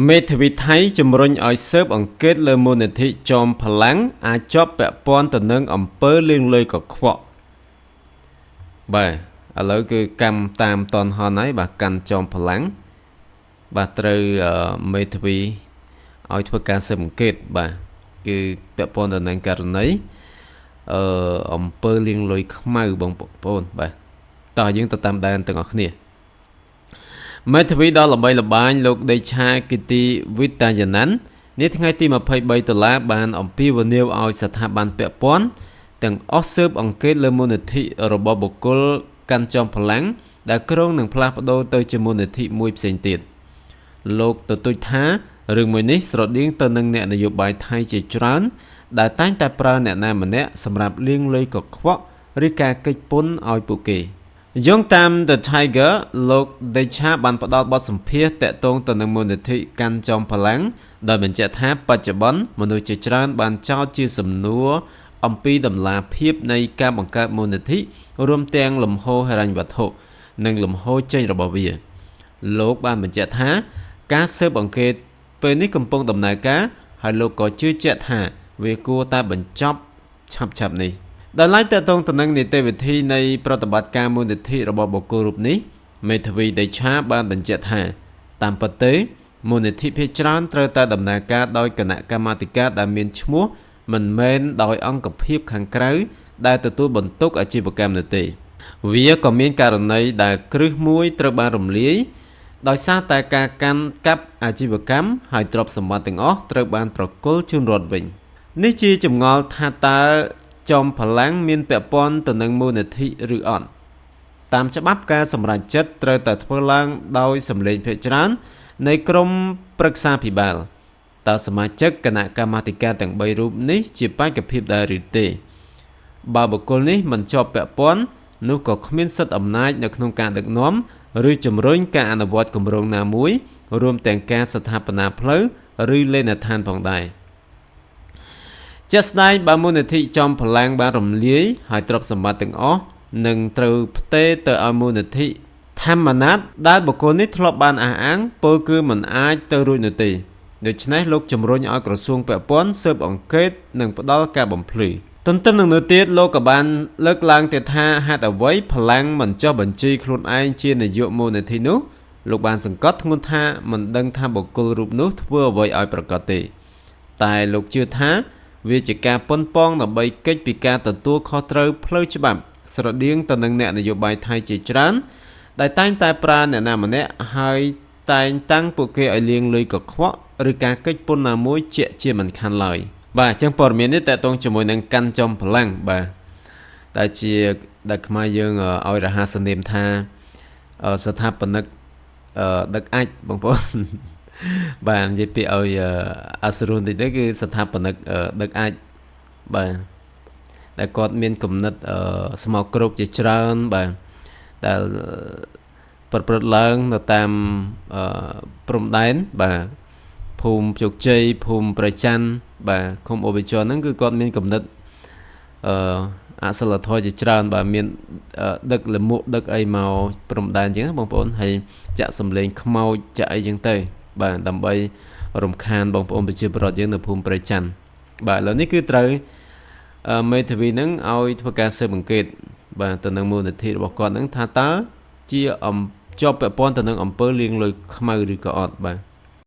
មេធាវីថៃជំរុញឲ្យស៊ើបអង្កេតលើមូលនិធិចមផល្លាំងអាចជាប់ពាក់ព័ន្ធទៅនឹងអំពើលាងលុយកខ្វក់បាទឥឡូវគឺកម្មតាមតនហនហើយបាទកាន់ចមផល្លាំងបាទត្រូវមេធាវីឲ្យធ្វើការស៊ើបអង្កេតបាទគឺពាក់ព័ន្ធទៅនឹងករណីអំពើលាងលុយខ្មៅបងប្អូនបាទតោះយើងទៅតាមដានទាំងអស់គ្នាមេធាវីដ៏ល្បីល្បាញលោកដេឆាគិទីវិតាយណាន់នាថ្ងៃទី23ដុល្លារបានអំពាវនាវឲ្យស្ថាប័នពាក់ព័ន្ធទាំងអស់ស៊ើបអង្កេតលើមូលនិធិរបស់បុគ្គលកាន់ចោមផល្លាំងដែលគ្រោងនឹងផ្លាស់ប្ដូរទៅជាមូលនិធិមួយផ្សេងទៀតលោកទទូចថារឿងមួយនេះស្រដៀងទៅនឹងអ្នកនយោបាយថៃជាច្រើនដែលតែងតែប្រើអ្នកណាម្នាក់សម្រាប់លាងលុយកខ្វក់ឬការគេចពន្ធឲ្យពួកគេយោងតាម The Tiger លោក Decha បានផ្ដល់បទសម្ភាសន៍ទាក់ទងទៅនឹងមូលនិធិកាន់ចោមផល្លាំងដោយបញ្ជាក់ថាបច្ចុប្បន្នមនុស្សជាច្រើនបានចោទជាសំណួរអំពីតម្លាភាពនៃការបង្កើតមូលនិធិរួមទាំងលំហូរហិរញ្ញវត្ថុនិងលំហូរចេញរបស់វាលោកបានបញ្ជាក់ថាការស៊ើបអង្កេតពេលនេះកំពុងដំណើរការហើយលោកក៏ជឿជាក់ថាវាគួរតែបញ្ចប់ឆាប់ៗនេះដោយឡែកទាក់ទងទៅនឹងនីតិវិធីនៃប្រតិបត្តិការមូលនិធិរបស់បុគ្គលរូបនេះមេធាវីដេឆាបានបញ្ជាក់ថាតាមពិតទៅមូលនិធិភាគច្រើនត្រូវតែដំណើរការដោយគណៈកម្មាធិការដែលមានឈ្មោះមិនមែនដោយអង្គភាពខាងក្រៅដែលទទួលបន្ទុកអាជីវកម្មនោះទេវាក៏មានករណីដែលគ្រឹះមួយត្រូវបានរំលាយដោយសារតែការកាន់កាប់អាជីវកម្មហើយទ្រព្យសម្បត្តិទាំងអស់ត្រូវបានប្រគល់ជូនរដ្ឋវិញនេះជាចម្ងល់ថាតើចោមផល្លាំងមានពាក់ព័ន្ធទៅនឹងមូលនិធិឬអត់តាមច្បាប់ការសម្រេចចិត្តត្រូវតែធ្វើឡើងដោយសម្លេងភាគច្រើននៃក្រុមប្រឹក្សាភិបាលតើសមាជិកគណៈកម្មាធិការទាំង3រូបនេះជាបេក្ខភាពដែរឬទេបើបុគ្គលនេះមិនជាប់ពាក់ព័ន្ធនោះក៏គ្មានសិទ្ធិអំណាចនៅក្នុងការដឹកនាំឬជំរុញការអនុវត្តគម្រោងណាមួយរួមទាំងការស្ថាបនាផ្លូវឬលេណដ្ឋានផងដែរជាក់ស្ដែងបើមូលនិធិចំផល្លាំងបានរំលាយហើយទ្រព្យសម្បត្តិទាំងអស់នឹងត្រូវផ្ទេរទៅឲ្យមូលនិធិធម្មណាតដែលបុគ្គលនេះធ្លាប់បានអះអាងពោលគឺមិនអាចទៅរួចនោះទេដូច្នេះលោកជំរុញឲ្យក្រសួងពាក់ព័ន្ធស៊ើបអង្កេតនិងផ្ដល់ការបំភ្លឺទន្ទឹមនឹងនោះទៀតលោកក៏បានលើកឡើងទៀតថាហេតុអ្វីផល្លាំងមិនចុះបញ្ជីខ្លួនឯងជានាយកមូលនិធិនោះលោកបានសង្កត់ធ្ងន់ថាមិនដឹងថាបុគ្គលរូបនោះធ្វើអ្វីឲ្យប្រាកដទេតែលោកជឿថាវាជាការប៉ុនប៉ងដើម្បីគេចពីការទទួលខុសត្រូវផ្លូវច្បាប់ស្រដៀងទៅនឹងអ្នកនយោបាយថៃជាច្រើនដែលតែងតែប្រើអ្នកណាម្នាក់ហើយតែងតាំងពួកគេឲ្យលាងលុយកខ្វក់ឬការគេចពន្ធណាមួយជាមិនខានឡើយបាទអញ្ចឹងព័ត៌មាននេះតកតងជាមួយនឹងកាន់ចំផល្លាំងបាទតែជាដែលខ្មែរយើងឲ្យរហ័សនាមថាស្ថាបនិកដឹកអាចបងប្អូនបាទនិយាយពាក្យឲ្យអសរុនតិចទៅគឺស្ថាបនិកដឹកអាចបាទដែលគាត់មានគំនិតស្មោកគ្រោកជាច្រើនបាទដែលប្រព្រឹត្តឡើងនៅតាមព្រំដែនបាទភូមិជោគជ័យភូមិប្រច័នបាទឃុំអូបេជរហ្នឹងគឺគាត់មានគំនិតអសិលធម៌ជាច្រើនបាទមានដឹកលមួកដឹកអីមកព្រំដែនអញ្ចឹងបងប្អូនហើយចាក់សម្លេងខ្មោចចាក់អីចឹងទៅបាទដើម្បីរំខានបងប្អូនប្រជាពលរដ្ឋយើងនៅភូមិប្រច័នបាទឥឡូវនេះគឺត្រូវមេធាវីនឹងឲ្យធ្វើការស៊ើបអង្កេតបាទទៅនឹងមូលនិធិរបស់គាត់នឹងថាតើជាជាប់ពាក់ព័ន្ធទៅនឹងអំពើលាងលុយខ្មៅឬក៏អត់បាទ